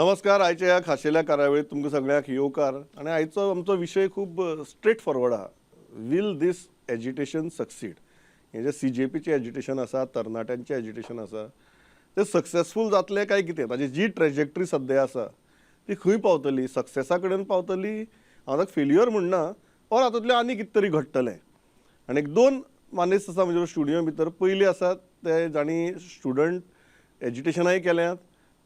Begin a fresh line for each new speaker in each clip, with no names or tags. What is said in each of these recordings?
नमस्कार. आयच्या ह्या खाशेल्या कार्यावळीत तुमकां सगळ्यांक येवकार आनी आयचो आमचो विशय खूब स्ट्रेट फॉरवर्ड आहा. Will this agitation succeed? हें जें सीजेपीचें एजिटेशन आसा, तरणाट्यांचें एजिटेशन आसा, तें सक्सेसफूल जातलें काय कितें? ताजी जी ट्रेजेक्टरी सद्या आसा ती खंय पावतली? सक्सेसा कडेन पावतली? हांव ताका फेल्युअर म्हणना, ऑर हातूंतलें आनी कितें तरी घडटलें. आनी एक दोन मानेस्त आसा म्हज्या स्टुडियो भितर. पयली आसात ते जांणी स्टुडंट एजिटेशनाय केल्यात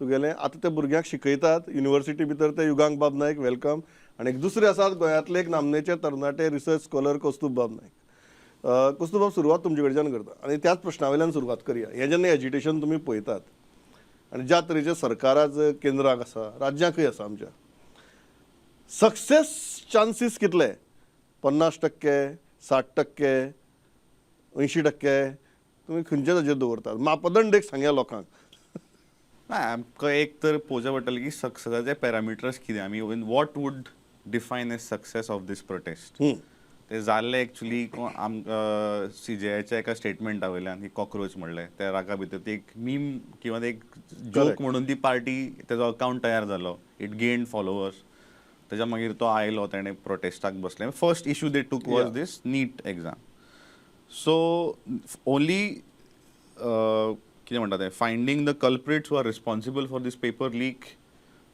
तुगेलें, आतां ते भुरग्यांक शिकयतात युनिवर्सिटी भितर, ते युगांक बाब नायक, welcome. आनी एक दुसरे आसात गोंयांतले एक नामनेचे तरणाटे रिसर्च स्कॉलर कौस्तुभ बाब नायक. कौस्तुभ बाब, सुरवात तुमचे कडच्यान करता आनी त्याच प्रश्ना वयल्यान सुरवात करया. हें जेन्ना एजिटेशन तुमी पळयतात आनी ज्या तरेचें सरकार आज केंद्राक आसा, राज्यांकय आसा आमच्या, सक्सेस चान्सीस कितले? 50%, 60%, 80%? तुमी खंयच्या ताजेर दवरतात मापदंड? एक सांगया लोकांक.
ना, आमकां एक तर पळोवचें पडटलें की सक्सेसाचे पॅरामिटर्स कितें. आमी what would define as success of this protest? ते जाल्ले एक्चुली आमकां सीजेआयच्या एका स्टेटमेंटा वयल्यान की कॉक्रोच म्हणलें, त्या रागा भितर ती एक मीम किंवा एक जोक म्हणून ती पार्टी, तेजो अकावंट तयार जालो. It gained followers. तेज्या मागीर तो आयलो, तेणें प्रोटेस्टाक बसले. First issue they took was this NEET exam. So only कितें म्हणटा तें, finding the culprits who are responsible for this paper leak,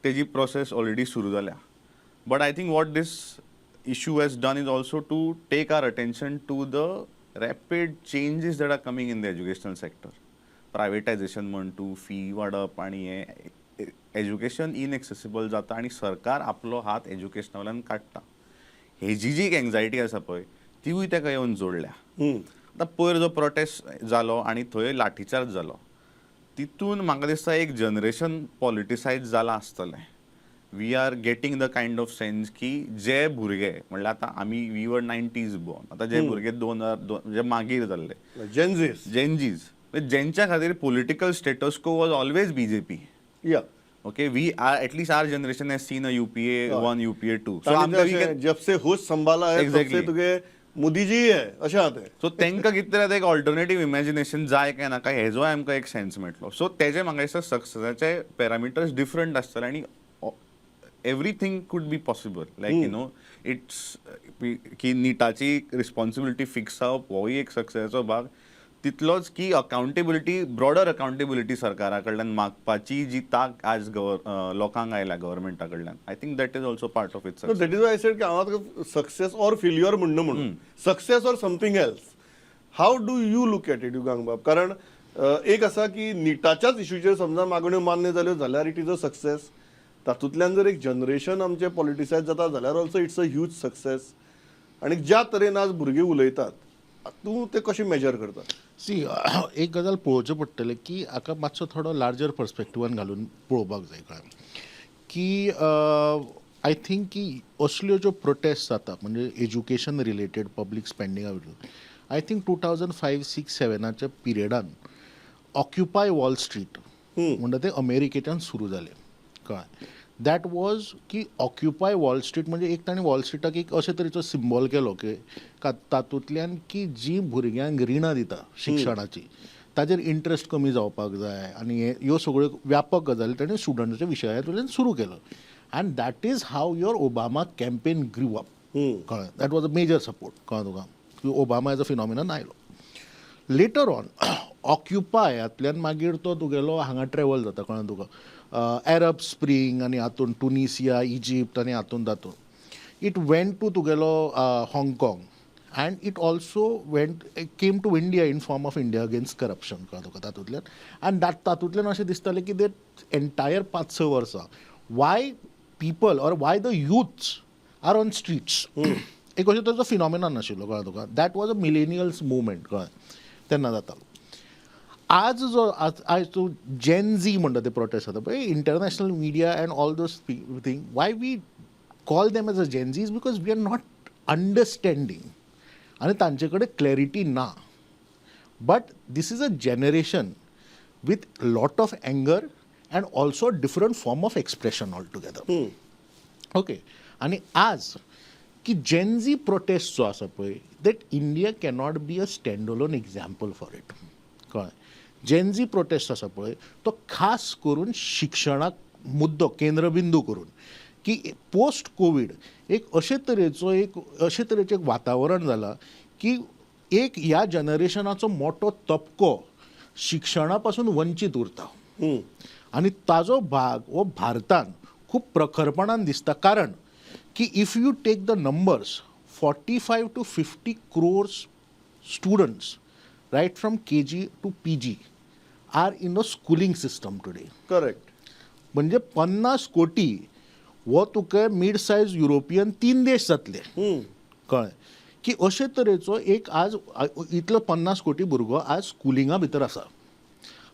तेजी प्रोसेस ऑलरेडी सुरू जाल्या. But I think what this issue has done is also to take our attention to the rapid changes that are coming in the educational sector. Privatization म्हण तूं, fee वाडप आनी हें education inaccessible जाता आनी सरकार आपलो हात एज्युकेशना वयल्यान काडटा, हेजी जी एक एंग्जायटी आसा पळय, तिवूय ताका येवन जोडल्या. आतां पयर जो प्रोटेस्ट जालो आनी थंय लाठीचार्ज जालो, तितून म्हाका दिसता एक जनरेशन पॉलिटिसायज जालां आसतलें. We are getting the kind of sense की जे भुरगे, म्हणल्यार आतां आमी we were 90s born, आतां जे भुरगे 2002 जे मागीर जाल्ले,
जेनझीज.
जेनजीज, जेंच्या खातीर political status quo was always BJP. Okay, we are, at least our generation has seen a UPA 1, UPA 2, so आमकां we can
जब से होश संभाला है तब से तुगे मोदीजी है, अशें आहा तें.
सो तांकां कितें तरी आतां एक ऑल्टरनेटीव इमॅजिनेशन जाय काय नाका, हेजो आमकां एक सेन्स मेळटलो. सो तेजे म्हाका दिसता सक्सेसाचे पॅरामिटर्स डिफरंट आसतले आनी everything could be possible, like it's की निटाची रिस्पॉन्सिबिलिटी फिक्स जावप होय एक सक्सेसाचो भाग तितलोच की अकाउंटेबिलिटी, ब्रॉडर अकाउंटेबिलिटी सरकारा कडल्यान मागपाची जी ताक आज लोकांक आयल्या गव्हर्मेंटा कडल्यान, I think that is also part of it.
That is why I said की हांव आतां सक्सेस ऑर फेल्युअर म्हणना म्हणून, success or something else. How do you look at it, Yugank बाब? कारण एक आसा की निटाच्याच इशूचेर समजा मागण्यो मान्य जाल्यो जाल्यार it is a success. तातूंतल्यान जर एक जनरेशन आमचें पॉलिटिसायज जाता जाल्यार also it's a huge success. आनी ज्या तरेन आज भुरगे उलयतात, तूं ते कशें मेजर करता?
सी, एक गजाल पळोवचें पडटलें की हाका मातसो थोडो लार्जर पर्सपेक्टिवान घालून पळोवपाक जाय, कळ्ळें की? I think की असल्यो ज्यो प्रोटेस्ट जाता, म्हणजे एज्युकेशन रिलेटेड, पब्लीक स्पेंडिंगा, I think 2005, 6, सेवनाच्या पिरियडान occupy wall street म्हणटा ते अमेरिकेच्यान सुरू जालें, कळ्ळें? That was की ऑक्युपाय वॉल स्ट्रीट म्हणजे एक ताणें वॉल स्ट्रीटाक एक अशे तरेचो सिंबॉल केलो की तातूंतल्यान की जी भुरग्यांक रिणां दिता शिक्षणाची, ताजेर इंट्रस्ट कमी जावपाक जाय. आनी हे ह्यो सगळ्यो व्यापक गजाली ताणें स्टुडंटाच्या विशयांतल्यान सुरू केलो and that is how your Obama campaign grew up, कळ्ळें? That was a major support, कळ्ळें तुका, की ओबामा एज अ फिनॉमिनन आयलो. लेटर ऑन ऑक्युपायांतल्यान मागीर तो तुगेलो हांगा ट्रॅवल जाता, कळ्ळें तुका, एरब स्प्रींग आनी हातून टुनिसिया, इजिप्त आनी हातून तातून it went to तुगेलो हाँगकाँग and it also went came to India in form of India Against Corruption, कळ्ळें तुका? तातूंतल्यान आनी that तातूंतल्यान अशें दिसतालें की that entire 5-6 वर्सां why people or why the youths are on streets, एक अशें ताचो फिनॉमिनन आशिल्लो, कळ्ळें तुका? That was a millennials movement, कळ्ळें? तेन्ना जातालो. आज जो आज आयज तूं जेन झी म्हणटा ते प्रोटेस्ट जाता पळय, international media and all those thing, why we call them as a Gen Z is because we are not understanding आनी तांचे कडेन क्लॅरिटी ना. But this is a generation with lot of anger and also different form of expression altogether, okay? आनी आज की Gen Z protest जो आसा पळय, that India cannot be a stand alone example for it, कळ्ळें? जेनझी प्रोटेस्ट आसा पळय, तो खास करून शिक्षणाक मुद्दो केंद्रबिंदू करून की पोस्ट कोवीड एक अशे तरेचो एक अशे तरेचें एक वातावरण जालां की एक ह्या जनरेशनाचो मोटो तबको शिक्षणा पासून वंचीत उरता आनी ताजो भाग हो भारतान खूब प्रखरपणान दिसता, कारण की if you take the numbers, 45 to 50 crores students right from KG to PG are in a schooling system today.
Correct
म्हणजे 50 कोटी हो तुका मिड सायज युरोपियन तीन देश जातले. कळ्ळें की अशे तरेचो एक आज इतलो 50 कोटी भुरगो आज स्कुलिंगा भितर आसा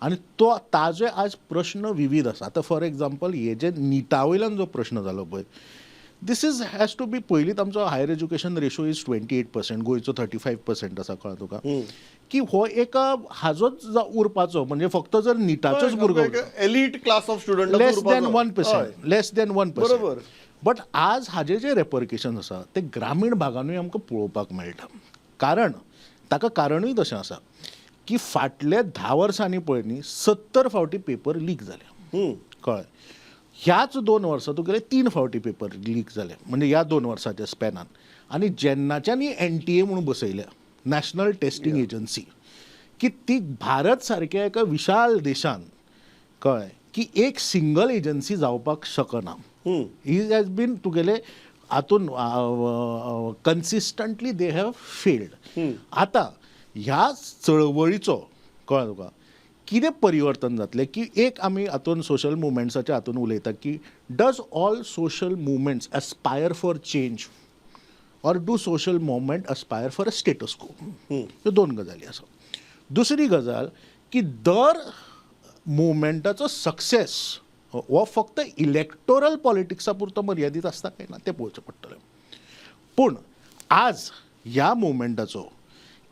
आनी तो ताजे आज प्रश्न विवीध आसा. आतां फॉर एग्जाम्पल, हे जे निटा वयल्यान जो प्रश्न जालो पळय, this is has to be, पयलींच आमचो higher education ratio is 28%, गोंयचो 35% आसा. कळ्ळें तुका की हो एका हाजोच उरपाचो, म्हणजे फक्त जर निटाचोच भुरगो
elite class of student.
Less than 1%, less than 1%.
बरोबर.
बट आज हाजे जे रेपरकेशन आसा ते ग्रामीण भागानूय आमकां पळोवपाक मेळटा, कारण ताका कारणूय तशें आसा की फाटल्या 10 वर्सांनी पळय न्ही, 70 फावटी पेपर लीक जाले. कळ्ळें? ह्याच 2 वर्सां तुगेले तीन फावटी पेपर लीक जाले, म्हणजे ह्या 2 वर्साच्या स्पॅनान. आनी जेन्नाच्यान ही एनटीए म्हणून बसयल्या, नॅशनल टेस्टींग एजन्सी, की ती भारत सारक्या एका विशाल देशान, कळ्ळें की एक सिंगल एजन्सी जावपाक शकना. He has been तुगेले हातून कन्सिस्टंटली they have failed. आतां ह्या चळवळीचो, कळ्ळें तुका, कितें परिवर्तन जातलें की एक आमी हातून सोशल मुवमेंट्साच्या हातून उलयता की does all social movements aspire for change or do social movement aspire for a status quo? ह्यो दोन गजाली आसा. दुसरी गजाल की दर मुवमेंटाचो सक्सेस हो फक्त इलेक्टोरल पॉलिटिक्सा पुरतो मर्यादीत आसता काय ना तें पळोवचें पडटलें. पूण आज ह्या मुवमेंटाचो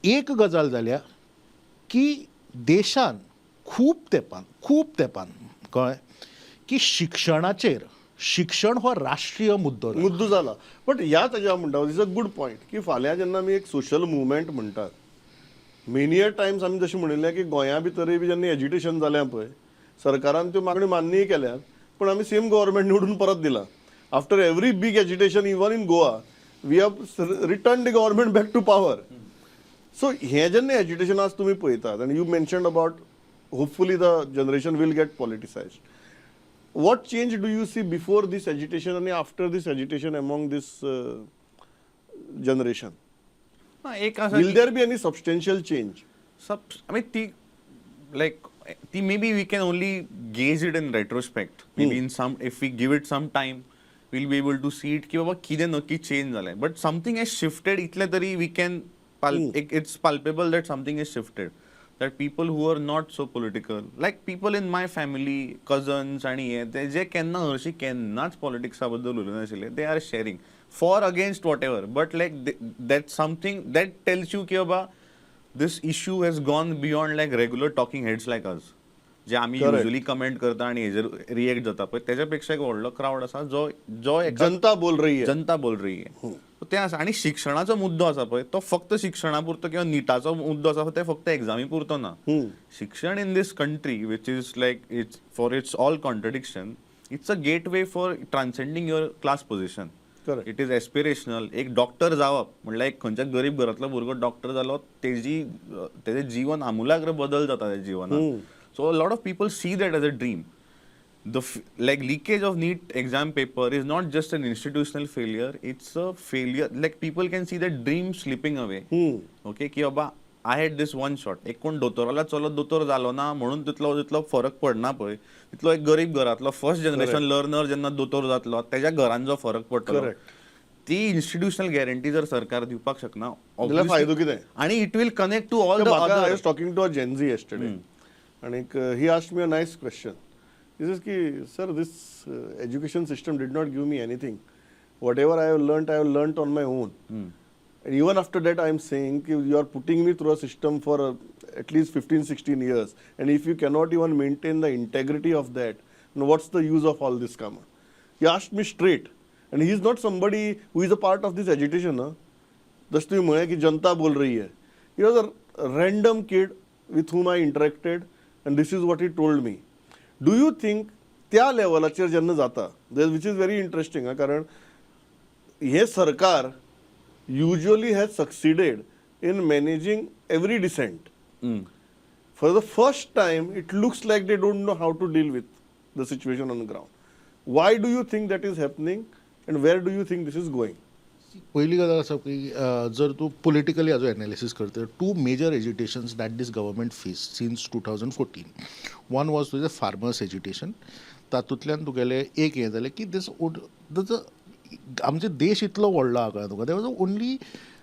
एक गजाल जाल्या की देशान खूब तेंपान, खूब तेंपान, कळ्ळें की शिक्षणाचेर, शिक्षण हो राष्ट्रीय मुद्दो जाला.
मुद्दो जाला, बट ह्या ताज्या म्हणटा, is a good point की फाल्यां जेन्ना आमी एक सोशल मुवमेंट म्हणटात, मेनी अ टायम्स आमी जशें म्हणिल्लें की गोंया भितरय बी जेन्ना एजिटेशन जालें पळय, सरकारान त्यो मागण्यो मान्यय केल्यात, पूण आमी सेम गव्हर्मेंट निवडून परत दिला. After every big agitation, even in Goa, we have return the government back to power. So हें जेन्ना एजिटेशन आज तुमी पळयतात आनी you mention about hopefully the generation will get politicized, what change do you see before this agitation and after this agitation among this generation?
ना, एक आसा.
Will there be any substantial change?
Sub I mean, ती like ती maybe we can only gauge it in retrospect. Maybe in some if we give it some time, we'll be able to see it की बाबा कितें नक्की change जालें. But something has shifted इतलें तरी we can, it's palpable that something is shifted, that people who are not so political, like people in my family, cousins आणि हे ते जे केन्ना हरशीं केन्नाच पॉलिटिक्सा बद्दल उलयनाशिल्ले, they are sharing for, against, whatever, but like that something that tells you की बाबा this issue has gone beyond like regular talking heads like us, जे आमी युजली कमेंट करता आणि हेजेर रिएक्ट जाता पळय, तेच्या पेक्षा एक व्हडलो क्रावड आसा जो जो एका
जनता बोल रही है.
जनता बोल रही है. So तें आसा. आनी शिक्षणाचो मुद्दो आसा पळय, तो फक्त शिक्षणा पुरतो किंवा निटाचो मुद्दो आसा ते फक्त एग्जामी पुरतो ना. शिक्षण in this country, which is like it's for its all contradiction, it's a gateway for transcending your class position. It is aspirational. एक डॉक्टर जावप म्हणल्यार एक खंयच्या गरीब घरांतलो भुरगो डॉक्टर जालो, तेजी तेजें जीवन आमुलाग्र बदल जाता त्या जिवनात. So lot of people see that as a dream. The like leakage of NEET exam paper is not just an institutional failure, it's a failure, like people can see that dream slipping away, okay, की बाबा I had this one shot. एक कोण दोतोराला चलो दोतोर जालो ना म्हणून तितलो तितलो फरक पडना पळय, तितलो एक गरीब घरांतलो फर्स्ट जनरेशन लर्नर जेन्ना दोतोर जातलो, तेज्या घरान जो फरक पडटलो. ती इन्स्टिट्युशनल गॅरंटी जर सरकार दिवपाक शकना
जाल्यार फायदो कितें?
आणि it will connect to all the
I
other
was talking to a Gen Z yesterday आणि he asked me a nice question. He says की, "Sir, this education system did not give me anything. Whatever I have learnt, I have learnt on my own. And even after that, I am saying ki you are putting me through a system for at least 15, 16 years. And if you cannot even maintain the integrity of that, then what's the use of all this karma?" He asked me straight. And he is not somebody who is a part of this agitation. Huh? जसं तुम्ही म्हळे की जनता बोल रही है. He was a random kid with whom I interacted and this is what he told me. Do you think त्या लेवलाचेर जेन्ना जाता, which is very interesting, कारण हे सरकार usually has succeeded in managing every dissent. For the first time, it looks like they don't know how to deal with the situation on the ground. Why do you think that is happening, and where do you think this is going?
पयली गजाल आसा की जर तूं politically हाजो analysis करता, two major agitations that this government face since 2014. One was तुजें farmers agitation. तातूंतल्यान तुगेलें एक हें जालें की दीस वूड आमचे देश इतलो व्हडलो आहा, कळ्ळें तुका, there was only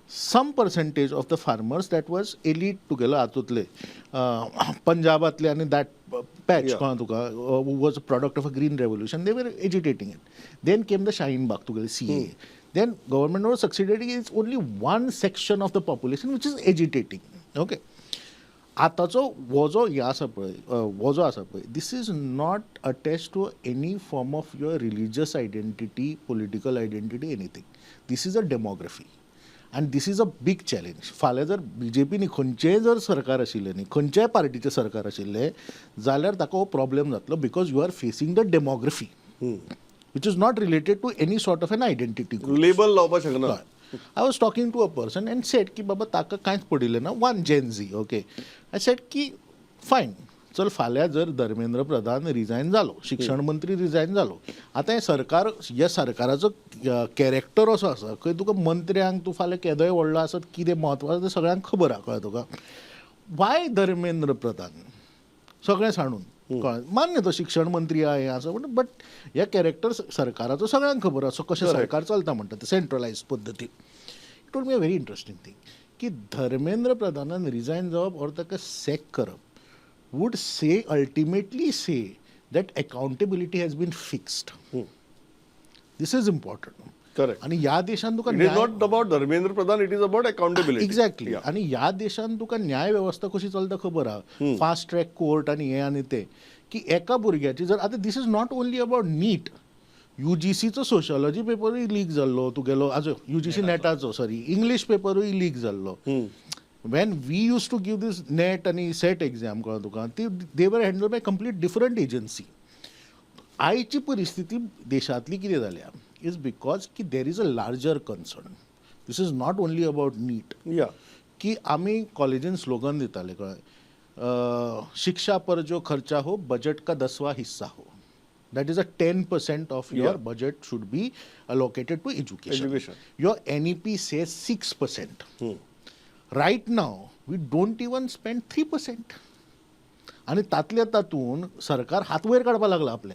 some percentage of the farmers that was elite तुगेलो हातूंतले पंजाबांतले आनी that patch, कळ्ळें तुका, was a product of a green revolution. They were agitating it. Then came the Shaheen Bagh तुगेले CAA. Then government was succeeded, is only one section of the population which is agitating, okay? आतांचो हो जो हें आसा पळय, हो जो आसा पळय, this is not attach to any form of your religious identity, political identity, anything. This is a demography and this is a big challenge. फाल्यां जर बीजेपीन खंयचेंय जर सरकार आशिल्लें न्ही, खंयच्याय पार्टीचें सरकार आशिल्लें जाल्यार ताका हो प्रॉब्लेम जातलो, because you are facing the demography which is not related to any sort of an identity.
Label लावपाक शकना.
I was talking to a person and said की बाबा ताका कांयच पडिल्लें ना, one Gen Z, okay. I said की fine, चल, फाल्यां जर धर्मेंद्र प्रधान रिजायन जालो, शिक्षण मंत्री रिजायन जालो, आतां हें सरकार, ह्या सरकाराचो कॅरेक्टर असो आसा खंय तुका मंत्र्यांक तूं फाल्यां केदोय व्हडलो आसत, कितें म्हत्व आसा तें सगळ्यांक खबर आहा, कळ्ळें तुका. वाय धर्मेंद्र प्रधान सगळें सांडून, कळ्ळें, मान्य तो शिक्षण मंत्री आहा, हें आसा, बट ह्या कॅरेक्टर सरकाराचो सगळ्यांक खबर आसा, कशें सरकार चलता म्हणटा तें सेंट्रलायज पद्दतीन. Told me a very interesting thing की धर्मेंद्र प्रधानान रिजायन जावप or ताका सॅक करप would say ultimately say that accountability has been fixed. This is important.
Correct
आणि ह्या देशान तुका
It is not about Dharmendra Pradhan, it is about accountability.
Exactly. आणि ह्या देशान तुका न्याय वेवस्था कशी चलता खबर आहा, फास्ट ट्रॅक कोर्ट आनी हें आनी तें, की एका भुरग्याची जर आतां this is not only about NEET, युजीसीचो sociology पेपरूय लीक जाल्लो तुगेलो, आजो युजीसी नेटाचो, सॉरी, इंग्लीश पेपरूय लीक जाल्लो. When we used to give this NET आनी सेट एक्झाम, कळ्ळें तुका, ती they were handle by complete different agency. आयची परिस्थिती देशांतली कितें जाल्या is because की there is a larger concern. This is not only about NEET. की आमी कॉलेजीन स्लोगन दिताले, कळ्ळें, शिक्षा पर जो खर्चा हो बजट का 10वां हिस्सा हो, that is a 10% of your budget should be allocated to education.
Education.
Your NEP says 6%. Right now, we don't even spend 3%. आणि तातल्या तातून सरकार हात वयर काडपाक लागला आपलें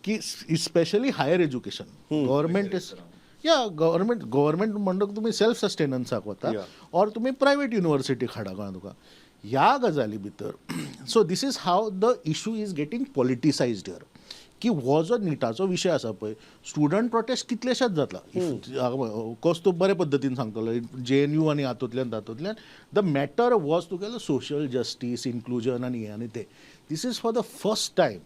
की specially higher education government is, yeah, government म्हणटक तुमी सेल्फ सस्टेनन्साक वता ऑर तुमी प्रायवेट युनिवर्सिटी हाडा, कळ्ळें तुका, ह्या गजाली भितर. So this is how the issue is getting politicised here, की हो जो निटाचो विशय आसा पळय, स्टुडंट प्रोटेस्ट कितलेशेच जातला. कस तो बरे पद्दतीन सांगतलो, जेएनयू आनी हातूंतल्यान तातूंतल्यान the matter was तुगेलो सोशल जस्टीस, इन्क्लुजन आनी हें आनी तें. This is for the first time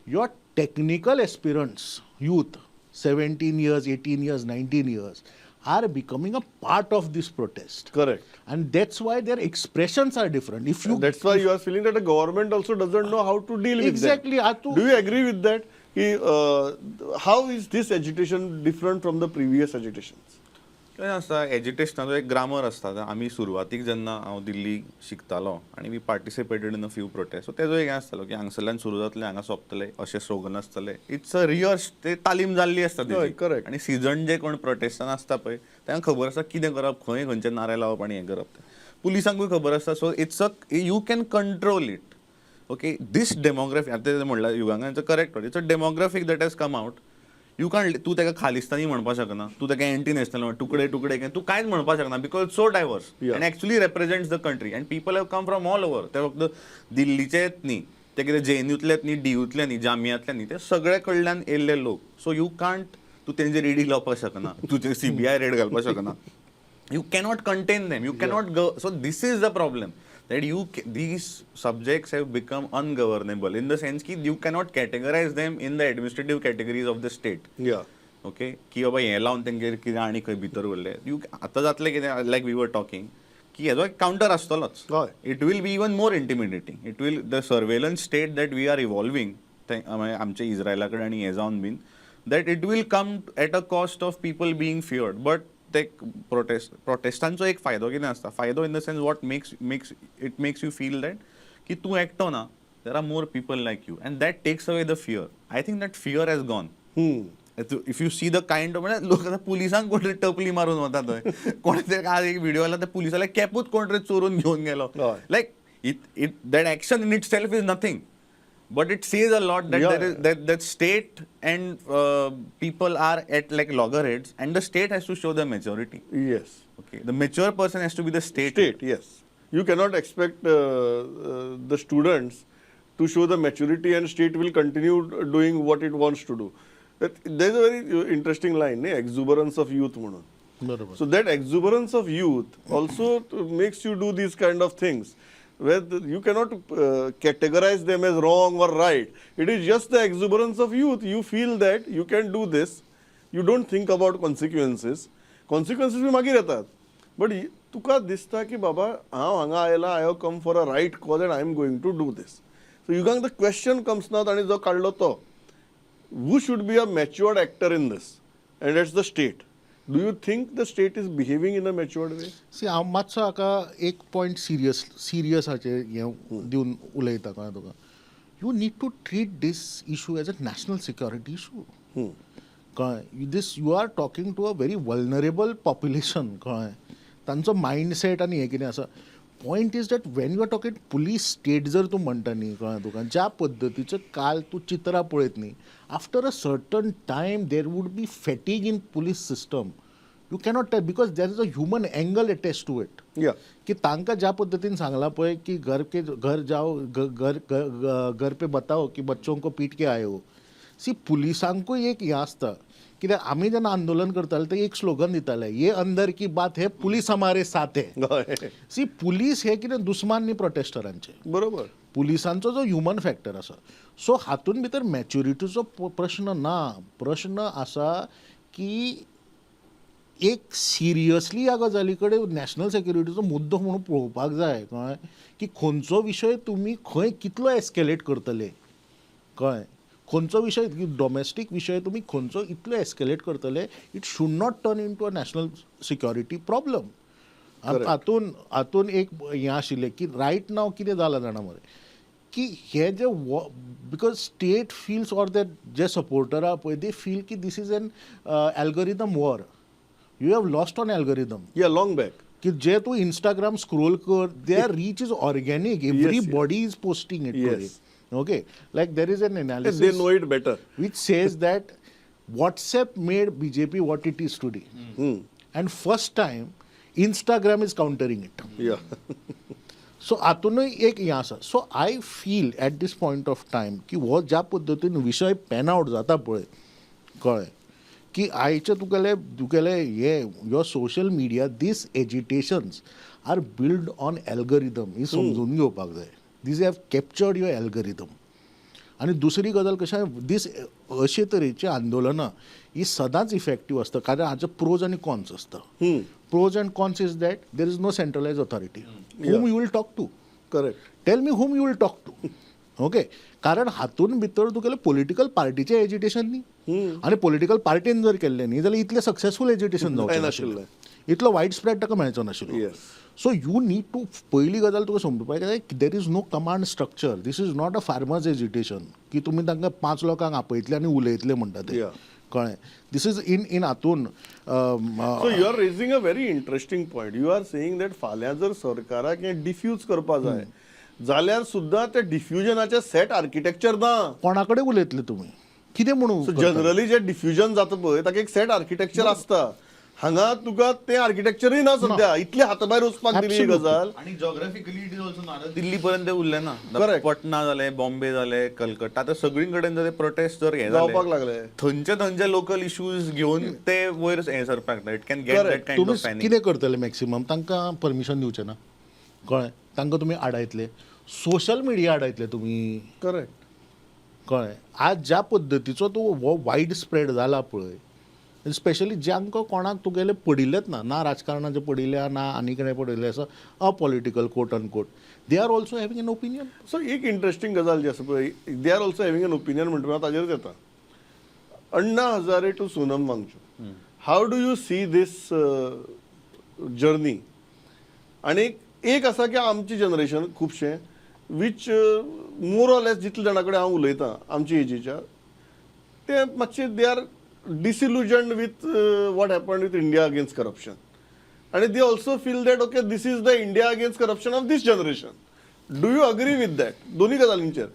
your technical aspirants, youth, 17 years, 18 years, 19 years, are becoming a part of this protest.
Correct.
And that's why their expressions are different. If you
That's why you are feeling that the government also doesn't know how to deal with
Exactly.
Them. Do you agree with that? की, how is this agitation different from the previous agitations?
कितें आसता, एजिटेशनाचो एक grammar आसता. आतां आमी सुरवातीक जेन्ना हांव दिल्ली शिकतालो आनी we participated in a few protest, so तेजो एक हें आसतालो की हांगसरल्यान सुरू जातलें, हांगा सोंपतलें अशें स्लोगन आसतलें. It's a rehearse, ते तालीम जाल्ली आसता तेजी. आनी सिजन जे कोण प्रोटेस्टान आसता पळय, तांकां खबर आसता कितें करप, खंय खंयचे नारे लावप आनी हें करप तें. पुलिसांकूय खबर आसता. So it's a you can control it, okay? This demography, आतां तें म्हणल्यार युगांकांचो correct, it's a demographic that has come out. You can, तूं ताका खालिस्तानी म्हणपाक शकना, तूं ताका एंटी नॅशनल, तुकडे तुकडे, तूं कांयच म्हणपाक शकना because so diverse and actually represents the country and people have come from all over. ते फक्त दिल्लीचेच न्ही, ते कितें जेएनयूतलेच न्ही, डीयूतले न्ही, जामियांतले न्ही, ते सगळे कडल्यान येयल्ले लोक. सो you can't, तूं तेंचेर ईडी लावपाक शकना, तूं सीबीआय रेड घालपाक शकना. You cannot contain them, you cannot go. So this is the problem, that these subjects have become ungovernable in the sense की you cannot categorize them in the administrative categories of the state. Okay, की बाबा हें लावन तेंगेर कितें आनी खंय भितर उरले. You आतां जातलें कितें, लायक we were talking की हेजो एक counter आसतलोच. It will be even more intimidating. It will, the surveillance state that we are evolving, आमच्या इस्रायला कडेन आनी हें जावन बीन, that it will come at a cost of people being feared. But ते प्रोटेस्टांचो एक फायदो कितें आसता, फायदो in the sense what makes it makes you feel that की तूं एकटो ना, there are more people like you, and that takes away the fear. I think that fear has gone. If you see the kind of, म्हणजे लोक आतां पुलिसांक कोण तरी टपली मारून वता थंय, कोण तरी, आज एक व्हिडिओ आयला, त्या पुलिसाले कॅपूच कोण तरी चोरून घेवन गेलो. Like it that action in itself is nothing, but it says a lot that there is that state and people are at like loggerheads, and the state has to show the maturity. Okay, the mature person has to be the state.
State, yes. You cannot expect the students to show the maturity and state will continue doing what it wants to do. There is a very interesting line, न्ही, exuberance of youth म्हणून.
बरोबर
So that exuberance of youth also makes you do these kind of things where you cannot categorize them as wrong or right. It is just the exuberance of youth. You feel that you can do this. You don't think about consequences. Consequences B मागीर येतात, but तुका दिसता की बाबा, हांव हांगा आयला, I have come for a right cause and I am going to do this. So Yugank the question comes ना, ताणें जो काडलो तो, who should be a matured actor in this? And that's the state. Do you think the state is behaving in a matured way?
See, हांव मातसो हाका एक point serious सिरियसाचेर हें दिवन उलयता, कळ्ळें तुका? You need to treat this issue as a national security issue, कळ्ळें? This, you are talking to a very vulnerable population, कळ्ळें? तांचो मायंडसेट आनी हें कितें आसा, point is that when you are talking police state जर तूं म्हणटा न्ही, कळ्ळें तुका, ज्या पद्दतीचें काल तूं चित्रां पळयत न्ही, after a certain time there would be fatigue in police system. You cannot tell because there is a human angle attach to it. की तांकां ज्या पद्दतीन सांगलां पळय की घर के घर जाओ, घर घर पे बताओ की बच्चों को पीट के आए हो. सी, पुलिसांकूय एक हें आसता, कित्याक आमी जेन्ना आंदोलन करताले ते एक स्लोगन दिताले, "ये अंदर की बात है, पुलिस हमारे साथ है." सी, पुलीस हे कितें दुस्मान न्ही प्रोटेस्टरांचे. पुलिसांचो जो ह्युमन फॅक्टर आसा, सो हातून भितर मॅच्युरिटीचो प्रश्न ना. प्रश्न आसा की एक सिरियसली ह्या गजाली कडेन नॅशनल सेक्युरिटीचो मुद्दो म्हणून पळोवपाक जाय, कळ्ळें? की खंयचो विशय तुमी खंय कितलो एस्केलेट करतले, कळ्ळें? खंयचो विशय, डोमेस्टीक विशय तुमी खंयचो इतलो एस्केलेट करतले. It should not turn into a national security problem. हातून एक हें आशिल्लें की रायट नाव कितें जालां जाणा मरे, की हे जे, because state feels or that J supporter आहा पळय, they feel की this is an algorithm war. You have lost on algorithm.
Yeah, long back.
की जे तूं इंस्टाग्राम स्क्रोल कर, their reach is organic. Everybody is posting it. Okay, like there is an analysis
They know it better.
Which says that WhatsApp made BJP what it is today. And first time, Instagram is countering it. So हातूनय एक हें आसा. So I feel at this point of time की हो ज्या पद्दतीन विशय pan out जाता पळय, कळ्ळें, की आयचे तुगेले हे your social media, these agitations are build on algorithm, ही समजून घेवपाक जाय. These have captured your algorithm. आनी दुसरी गजाल कशें, दीस अशे तरेची आंदोलनां ही सदांच इफेक्टीव आसता, कारण हाचे प्रोज आनी कॉन्स आसता. Pros and cons is that there is no centralize authority. Whom you will talk to?
Correct.
Tell me whom you will talk to. Okay, कारण हातून भितर तुगेलें पॉलिटिकल पार्टीचें एजिटेशन न्ही, आनी पॉलिटिकल पार्टीन जर केल्लें न्ही जाल्यार इतलें सक्सेसफूल एजिटेशन जावचें नाशिल्लें, इतलो वायड स्प्रेड ताका मेळचो नाशिल्लो. सो you need to, पयली गजाल तुका समजुपाक जाय, there is no command structure. This is not a farmers agitation की तुमी तांकां पांच लोकांक आपयतले आनी उलयतले म्हणटा ते. कळ्ळें? This is in इन हातून
So you are raising a very interesting point. You are saying that फाल्यां जर सरकाराक हें डिफ्यूज करपा जाय जाल्यार सुद्दां त्या डिफ्युजनाचें सेट आर्किटेक्चर ना.
कोणा कडेन उलयतले तुमी, कितें म्हणून
सो
करता?
जनरली जे डिफ्युजन जाता पळय, ताका एक सेट आर्किटेक्चर आसता. हांगा तुका तें आर्किटेक्चरय ना सध्या. इतले हाताभायर वचपाक दिली ही गजाल.
आणि जोग्राफिकली it is also ना, दिल्ली पर्यंत ते उरले ना. पटना जाले, बॉम्बे जाले, कलकत्ता, आतां सगळी कडेन जर प्रोटेस्ट जर हे
जावपाक लागले,
थंयचे थंयचे लोकल इश्यूज घेवन ते वयर हे सरपाक, it can get that kind
तुमी
ऑफ पॅनिक.
कितें करतले मॅक्सिमम? तांकां परमिशन दिवचें ना, कळ्ळें? तांकां तुमी आडायतले, सोशल मिडिया आडायतले तुमी. कळ्ळें? आज ज्या पद्दतीचो तो हो वायड स्प्रेड जाला पळय. स्पेशली जांकां कोणाक तुगेलें पडिल्लेंच ना, ना राजकारणाचें पडिल्लें ना आनी कितें पडिल्लें आसा, apolitical, quote unquote, they are also having an opinion.
So एक इंटरेस्टिंग गजाल जी आसा पळय, they are also having an opinion म्हणटा ताजेरच येता. Anna Hazare to Sonam Wangchuk, how do you see this journey? आनी एक आसा की आमची जनरेशन खुबशें which more or less जितले जाणा कडेन हांव उलयतां आमचे एजीच्या, ते मातशे they are disillusioned with what happen with India Against Corruption आणि they also feel that, okay, this is the India Against Corruption of this generation. Do you agree with that? दोन्ही गजालींचेर,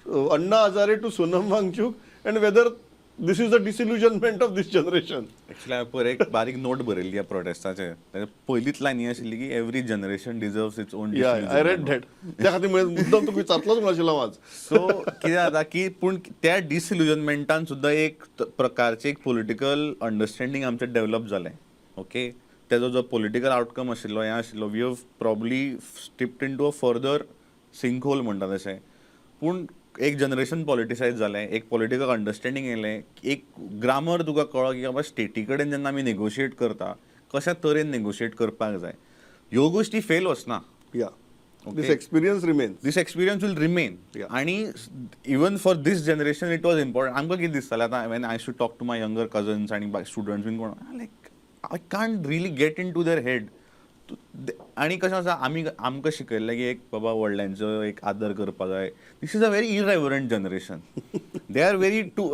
Anna Hazare to Sonam Wangchuk and whether this is the disillusionment of this generation.
Actually हांवें पयर एक बारीक note बरयल्ली ह्या प्रोटेस्टाचेर. ताच्या पयलीच लायन ही आशिल्ली की every generation deserves its own.
Yeah, I read that. त्या खातीर मुद्दाम तुका विचारतलोच म्हणून आशिल्लो हांव आज.
सो कितें जाता की पूण त्या डिसइल्युजनमेंटान सुद्दां एक प्रकारचें एक पॉलिटिकल अंडरस्टँडींग आमचें डेव्हलप जालें. ओके, तेजो जो पॉलिटिकल आउटकम आशिल्लो, हें आशिल्लो, we have probably stepped into a further sink hole म्हणटा तशें. पूण एक जनरेशन पॉलिटिसायज जालें, एक पॉलिटिकल अंडरस्टँडींग येयलें, एक ग्रामर तुका कळ्ळो की बाबा स्टेटी कडेन जेन्ना आमी नेगोशिएट करता कशा तरेन नेगोशिएट करपाक जाय. ह्यो गोश्टी फेल वचना.
Yeah, this experience remains.
This experience will remain. आणि even for this generation it was important. आमकां कितें दिसतालें आतां, when I should talk to my younger cousins आनी स्टुडंट्स बीन कोण, like I can't really get in to there head. आनी कशें आसा, आमी आमकां शिकयल्लें की एक बाबा व्हडल्यांचो एक आदर करपा जाय. This is a very irreverent generation. They are very too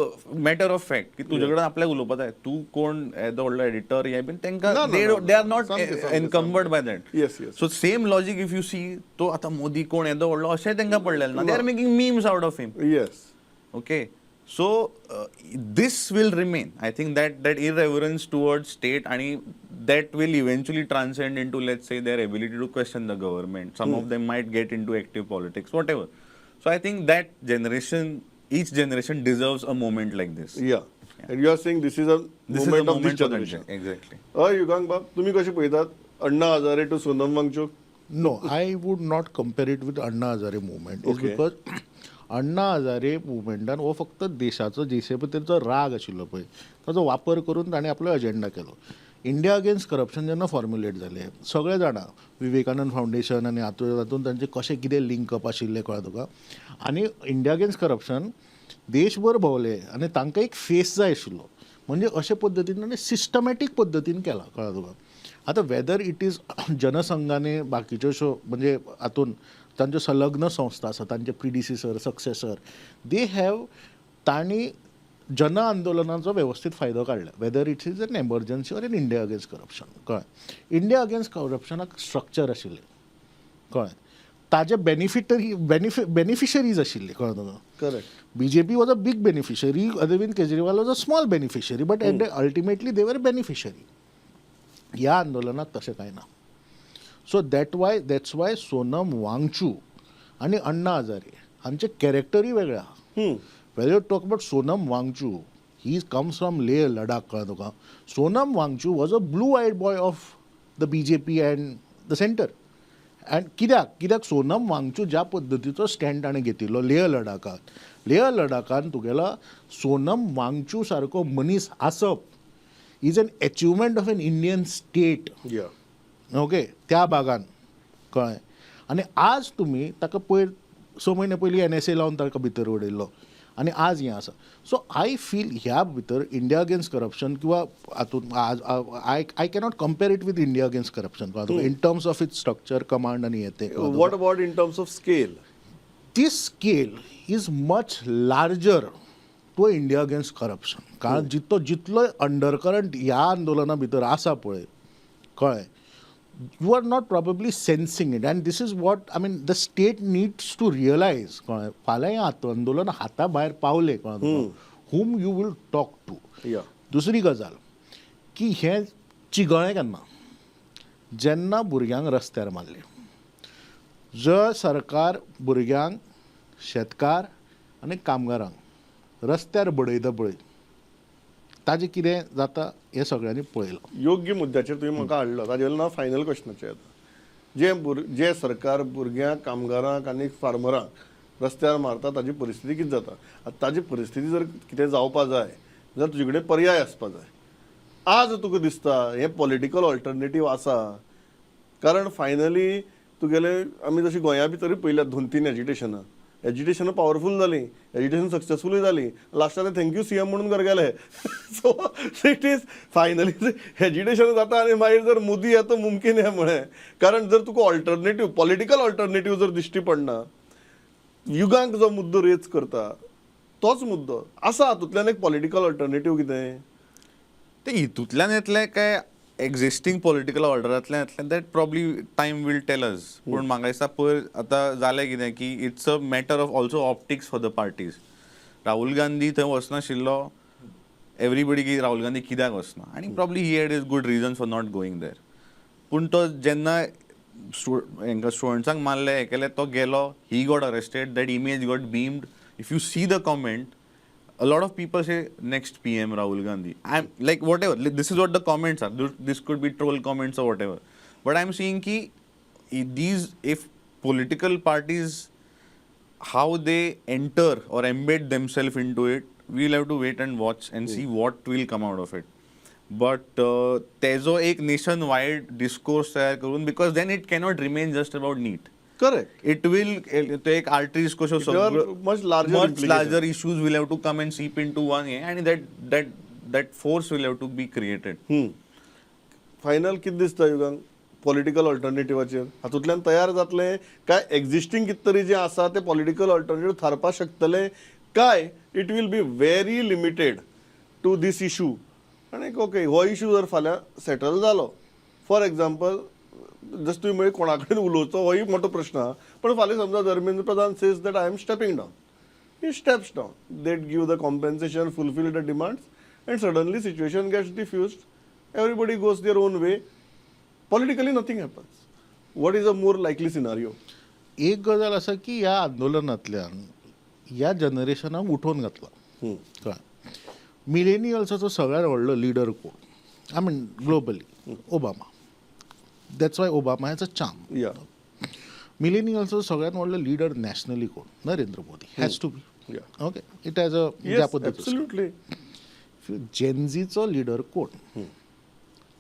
matter of fact की तुजे कडेन आपल्याक उलोवपा जाय. तूं कोण येदो व्हडलो एडिटर हे बीन तांकां
ना,
they
ना,
they are not
सामकें, सामकें,
encumbered by that.
Yes.
So same logic if you see, तो आतां मोदी कोण येदो व्हडलो अशें तांकां पडलेलें ना. They are making memes out of him. Okay, so this will remain. I think that irreverence towards state आणि that will eventually transcend into, let's say, their ability to question the government. Some of them might get into active politics, whatever. So I think that generation, each generation deserves a moment like this.
Yeah, and you are saying this is a
This is a
moment of this
moment for that
generation.
Exactly.
हय युगांक बाब, तुमी कशें पळयतात Anna Hazare to Sonam Wangchuk?
No, I would not compare it with Anna Hazare movement. It's because Anna Hazare मुवमेंटान हो फक्त देशाचो देशे बद्दलचो राग आशिल्लो पळय, ताचो वापर करून ताणें आपलो एजेंडा केलो. इंडिया अगेन्स्ट करप्शन जेन्ना फॉर्म्युलेट जालें, सगळे जाणा विवेकानंद फावंडेशन आनी हातूंत तातूंत तांचें कशें कितें लिंकअप आशिल्लें, कळ्ळें तुका? आनी इंडिया अगेन्स्ट करप्शन देशभर भोंवले आनी तांकां एक फेस जाय आशिल्लो, म्हणजे अशे पद्दतीन ताणें सिस्टमॅटीक पद्दतीन केलां, कळ्ळें तुका? आतां वेदर it is जनसंघाने बाकीच्यो अश्यो, म्हणजे हातून तांच्यो संलग्न संस्था आसा, तांचे प्रिडिसिसर, सक्सेसर, they have, तांणी जन आंदोलनाचो वेवस्थीत फायदो काडला, whether it is an emergency or an India Against Corruption, कळ्ळें? इंडिया अगेन्स्ट करप्शनाक स्ट्रक्चर आशिल्लें, कळ्ळें? ताजे बेनिफिटरी बेनिफि बेनिफिशरीज आशिल्ले, कळ्ळें तुका?
Correct.
BJP was a big beneficiary, Arvind Kejriwal was a small beneficiary, but at the, ultimately they were beneficiary. ह्या आंदोलनात तशें कांय ना. So that's why Sonam Wangchuk आनी अण्णा हजारे हांचे कॅरेक्टरूय वेगळे आहा. When you talk about Sonam Wangchuk, he comes from Leh Ladakh, कळ्ळें तुका? Sonam Wangchuk was a blue eyed boy of the BJP and the centre. And कित्याक सोनम वांगचू ज्या पद्दतीचो स्टँड ताणें घेतिल्लो लेह लडाखात, लेह लडाखान तुगेलो सोनम वांगचू सारको मनीस आसप is an achievement of an Indian state. Okay, त्या भागान, कळ्ळें? आनी आज तुमी ताका पयर 6 म्हयने पयलीं एनएसए लावन ताका भितर उडयल्लो आनी आज हें आसा. सो I feel ह्या भितर इंडिया अगेन्स्ट करप्शन किंवा हातून आज I cannot compare it with India against corruption in terms of its structure, command आनी हें तें.
What about in terms of scale?
This scale is much larger to India Against Corruption, कारण जितो जितलो undercurrent ह्या आंदोलना भितर आसा पळय, कळ्ळें, you are not probably sensing it. And this is what, I mean, the state needs to realize, कळ्ळें, फाल्यां हें आंदोलन हाता भायर पावलें, कळ्ळें, whom you will talk to? दुसरी गजाल की हें चिगळ्ळें केन्ना? जेन्ना भुरग्यांक रस्त्यार मारले. जर सरकार भुरग्यांक, शेतकार आनी कामगारांक रस्त्यार बडयता पळय, ताजें कितें जाता हें सगळ्यांनी पळयलां.
योग्य मुद्द्याचेर तुवें म्हाका हाडलो. ताजे वयल्यान हांव फायनल क्वेश्चनाचेर येता. जे सरकार भुरग्यांक, कामगारांक आनी फार्मरांक रस्त्यार मारता, ताजी परिस्थिती कितें जाता? आतां ताजी परिस्थिती जर कितें जावपा जाय जाल्यार तुजे कडेन पर्याय आसपा जाय. आज तुका दिसता हें पॉलिटिकल ऑल्टरनेटीव आसा? कारण फायनली तुगेले आमी जशी गोंया भितरूय पळयल्यात दोन तीन एजिटेशनां, एजिटेशनां पावरफूल जालीं, एजिटेशन सक्सेसफुलूय जालीं, लास्टाक ते thank you CM म्हणून घर गेले. So it is finally agitation जाता आनी मागीर जर मोदी येता मुमकीन हें म्हळें. कारण जर तुका ऑल्टरनेटीव, पॉलिटिकल ऑल्टरनेटीव जर दिश्टी पडना, युगांक जो मुद्दो रेज करता तोच मुद्दो आसा, हातूंतल्यान एक पॉलिटिकल ऑल्टरनेटीव कितें?
ते हितूंतल्यान येतले काय एक्झिस्टींग पॉलिटिकल ऑर्डरांतल्यान येतलें, that probably time will tell us. पूण म्हाका दिसता पयर आतां जालें कितें की it's a matter of also optics for the parties. Rahul Gandhi थंय वचनाशिल्लो, एवरीबडी की राहुल गांधी कित्याक वचना आनी probably he had his good reason for not going there. पूण तो जेन्ना हेंकां स्टुडंट्सांक मारले, हें केलें, तो गेलो, he got arrested, that image got beamed. If you see the comment, a lot of people say next PM Rahul Gandhi. I'm like, whatever. Like, this is what the comments are. This could be troll comments or whatever. But I'm seeing ki these, if political parties, how they enter or embed themselves into it, we'll have to wait and watch and see what will come out of it. But तेजो एक nation wide discourse तयार करून, because then it cannot remain just about NEET.
Correct
it will ते एक arteries कश्यो
There are much larger
much
implications.
Larger issues will have to come and seep into one and that force will have to be created.
Final कितें दिसता Yugank political ऑल्टरनेटिवाचेर? हातूंतल्यान तयार जातलें काय existing कितें तरी जें आसा तें पॉलिटिकल ऑल्टरनेटीव थारपाक शकतलें काय it will be very limited to this issue? आनी ओके, हो इशू जर फाल्यां सेटल जालो, फॉर एग्जाम्पल, जशें तुवें म्हळें, कोणा कडेन उलोवचो होय मोठो प्रश्न आहा, पण फाल्यां समजा Dharmendra Pradhan says that I am stepping down, he steps down, they give the compensation, fulfill the demands, and suddenly situation gets diffused, everybody goes their own way, politically nothing happens. What is a more likely scenario?
एक गजाल आसा की ह्या आंदोलनांतल्यान ह्या जनरेशनाक उठोवन घातला, कळ्ळें? मिलेनियल्साचो सगळ्यात व्हडलो लिडर कोण? I mean, globally, Obama. That's why Obama has a charm. मिलेनियल्सचो सगळ्यात व्हडलो लिडर नॅशनली कोण? Narendra Modi, has to be. Okay, it has a ज्या पद्दतीन जेनझीचो लिडर कोण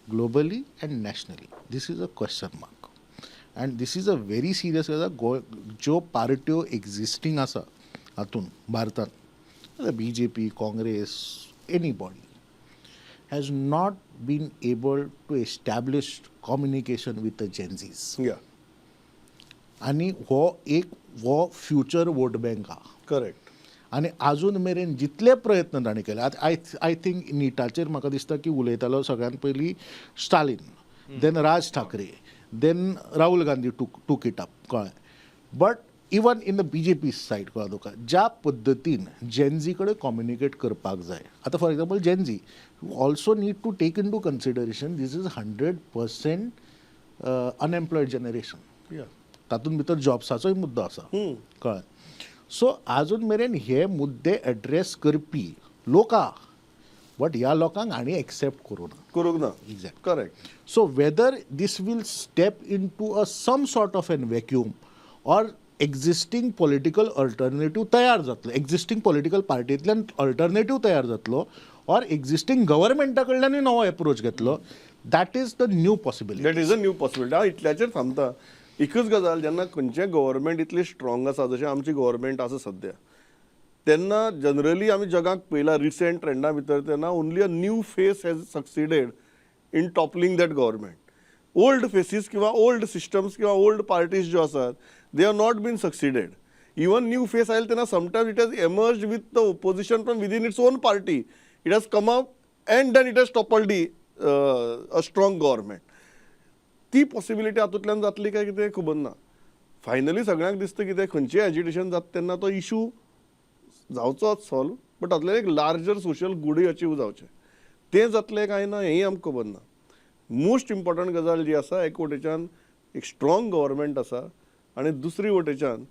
globally and nationally, this is a question mark and this is a very serious गजाल. गोंय ज्यो पार्ट्यो existing आसा हातून भारतांत, BJP, Congress, anybody has not been able to establish communication with the Gen Zs. आनी हो एक हो फ्युचर वोट बँक आहा. आनी आजून मेरेन जितले प्रयत्न तांणी केले, आतां I think निटाचेर म्हाका दिसता की उलयतालो सगळ्यात पयलीं Stalin, then Raj Thackeray, then Rahul Gandhi took it up, कळ्ळें? But even in the BJP side, कळ्ळें तुका, ज्या पद्दतीन जेनझी कडेन कम्युनिकेट करपाक जाय. आतां for example, Gen Z, you also need to take into consideration this is 100% unemployed generation. तातूंत भितर जॉब्साचोय मुद्दो आसा, कळ्ळें? सो आजून मेरेन हे मुद्दे एड्रेस करपी लोक आहा, बट ह्या लोकांक हांणी एक्सेप्ट करूं ना.
करूंक ना.
Exact. So whether this will step into a some sort of an vacuum or existing political alternative तयार जातलो, एक्झिस्टींग पॉलिटिकल पार्टींतल्यान अल्टरनेटीव तयार जातलो ऑर एक्झिस्टींग गव्हर्मेंटा कडल्यानूय नवो एप्रोच घेतलो, that is the new possibility.
That is a new possibility. हांव इतल्याचेर थांबता. एकच गजाल, जेन्ना खंयचें गव्हर्मेंट इतलें स्ट्रॉंग आसा जशें आमची गव्हर्मेंट आसा सद्या, तेन्ना जनरली आमी जगाक पळयला रिसेंट ट्रेंडा भितर, तेन्ना only a new face has succeeded in toppling that government. Old faces किंवा ओल्ड सिस्टम्स किंवा ओल्ड पार्टीज ज्यो आसात, they are not been succeeded. Even new face आयल तेन्ना sometimes it has emerge with the opposition from within its own party. It has come up and then it has toppled the a strong government. ती possibility हातूंतल्यान जातली काय कितें खबर ना. Finally सगळ्यांक दिसता कितें, खंयचें एजिटेशन जाता तेन्ना तो इशू जावचोच सॉल्व, बट तातूंतल्यान एक लार्जर सोशल गुडूय अचीव जावचें. तें जातलें काय ना हेंय आमकां खबर ना. मोस्ट इम्पॉर्टंट गजाल जी आसा, एक वटेच्यान एक स्ट्रॉंग गव्हर्मेंट आसा आनी दुसरी वटेच्यान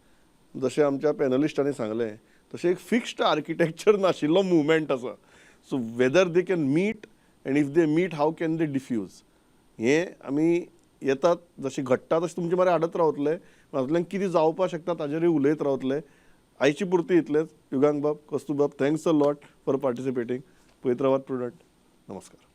जशें आमच्या पॅनलिस्टांनी सांगलें तशें एक फिक्स्ड आर्किटेक्चर नाशिल्लो मुवमेंट आसा. So whether they can meet and if they meet, how can they diffuse, हें आमी येतात जशें घडटा तशें तुमचे मरे हाडत रावतले. हातूंतल्यान कितें जावपाक शकता ताजेरूय उलयत रावतले. आयची पुरती इतलेंच. युगांक बाब, कस्तू बाब, thanks a lot for participating. पळयत रावात प्रुडंट. नमस्कार.